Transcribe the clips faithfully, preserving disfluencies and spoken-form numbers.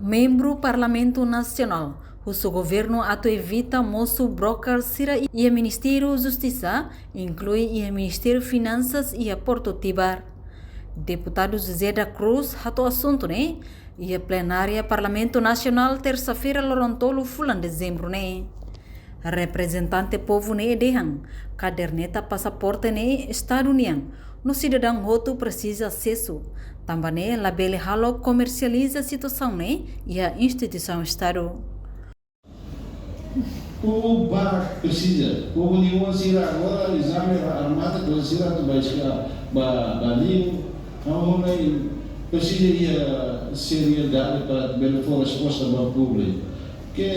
Membru Parlamentu Nasionál husu governu atu evita mosu broker sira iha Ministériu Justisa, inklui iha Ministériu Finansas iha Portu Tibar. Deputadu José da Cruz hato'o asuntu ne'e iha plenária Parlamentu Nasionál, tersa-feira, loron tolu fulan Dezembru ne'e. Reprezentante povu ne'e dehan, kaderneta pasaporte ne'e Estadu nian, no sidadaun hotu presiza asesu, tanba ne'e labele halo komersializa situasaun ne'e iha instituisaun Estadu. Povu barak presiza, povu nia oan sira agora ezame remata, klasse sira atu ba eskola, ba, ba liu, ha'u hanoin presiza iha seriedade para bele fó resposta ba públiku. Ke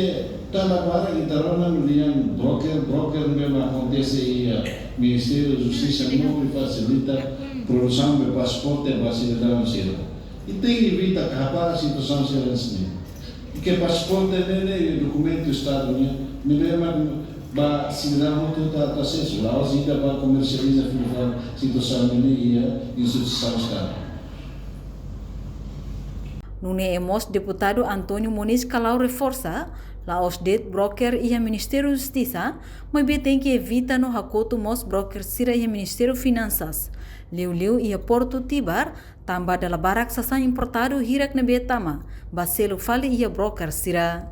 tala bara ita rona lian broker, broker ne'ebé mak akontese iha Ministériu Justisa, mós fasilita produsaun de pasaporte ba sidadaun sira. I tenke evita katak para situasaun sira hanesan ne'e. I ke pasaporte ne'e, ne'e dokumentu Estadu nian, ne'ebé mak ba sidadaun hotu atu asesu, la'ós ita ba komersializa fila fali situasaun ne'e iha instituisaun Estadu. Nune'e mós deputadu António Moniz Callau reforsa, la'ós de'it broker iha Ministériu Justisa, maibé tenke evita no hakotu mós broker sira iha Ministériu Finansas, liuliu iha Portu Tibar, tanba dala barak sasán importadu hirak ne'ebé tama, ba selu fali iha broker sira.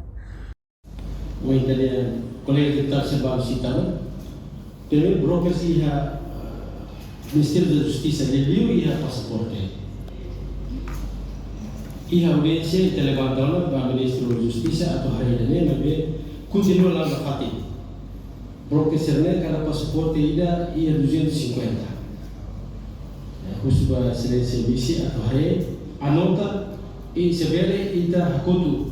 Ohin ita-nia kolega deputadu sira balu sita ona, primeiru broker sira iha, ah, Ministériu da Justisa, liuliu iha pasaporte. Iha audiénsia ita levanta ona ba Ministru Justisa atu haree ida-ne'e, maibé kontinua la nafatin. Broker sira-ne'e kada pasaporte ida iha duzentos e cinquenta. Eh, husu ba Exelénsia Vise atu haree, anota, i se bele ita hakotu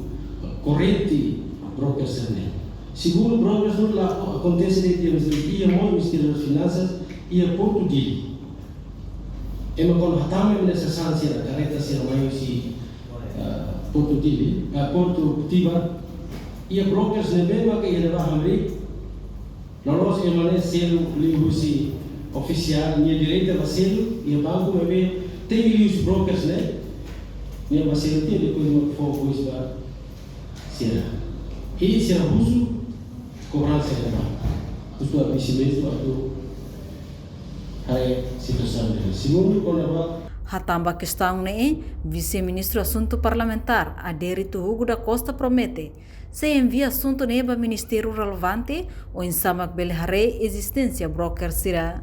korrente broker sira-ne'e. Segundu, broker sira-ne'e la akontese de'it iha Ministériu, iha mós Ministériu Finansas, iha Portu Dili. Ema kuandu hatama ema nia sasán sira, karreta sira mai husi, eh, Portu Dili, eh, Portu Tibar, iha broker sira ne'ebé maka iha ne'ebá hamriik, loloos ema ne'e selu liuhusi ofisiál, nia direitu ba selu iha banku, maibé tenke liuhusi broker sira-ne'e, nia ba selu tiha, depois mak fó husi ba sira. I sira husu kobransa iha banku. Husu ba Vise Ministru atu haree situasaun ne'e. Segundu, kona-ba. Hatán ba kestaun ne'e, Vise-Ministru Asuntu Parlamentár, Adérito Hugo da Costa, promete sei envia asuntu ne'e ba ministériu relevante, oinsá mak bele haree ezisténsia broker sira.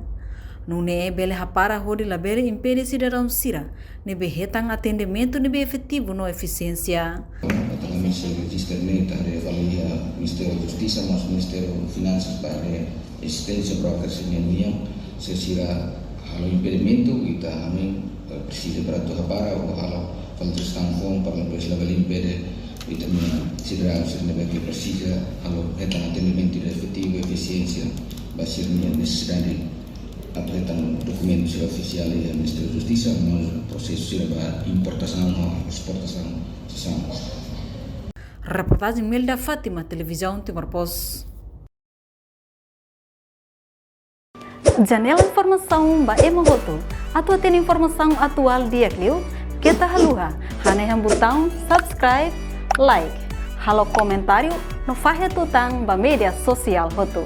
Nune'e bele hapara hodi labele impede sidadaun sira ne'ebé hetan atendimentu ne'ebé efetivu no efisiénsia. Ita também se rejista ne'e, ita haree fali iha Ministériu Justisa, mós Ministériu Finansas ba haree ezisténsia broker sira-nian, se sira halo impedimentu, ita hanoin, eh, presiza para atu hapara ou halo falta de stand form para depois labele impede ita-nia sidadaun sira ne'ebé ke presiza halo hetan atendimentu ida efetivu, efisiénsia ba sira-nia nesesidade atu hetan dokumentu sira ofisiál iha Ministériu Justisa, mós prosesu sira ba importasaun ou esportasaun, sasán. Reportajen Melda Fátima, Televizaun Timor Post. Janela informasaun ba ema hotu. Atu hatene informasaun atuál di'ak liu, keta haluha hanehan butaun subscribe, like, halo komentáriu no fahe tutan ba média sosiál hotu.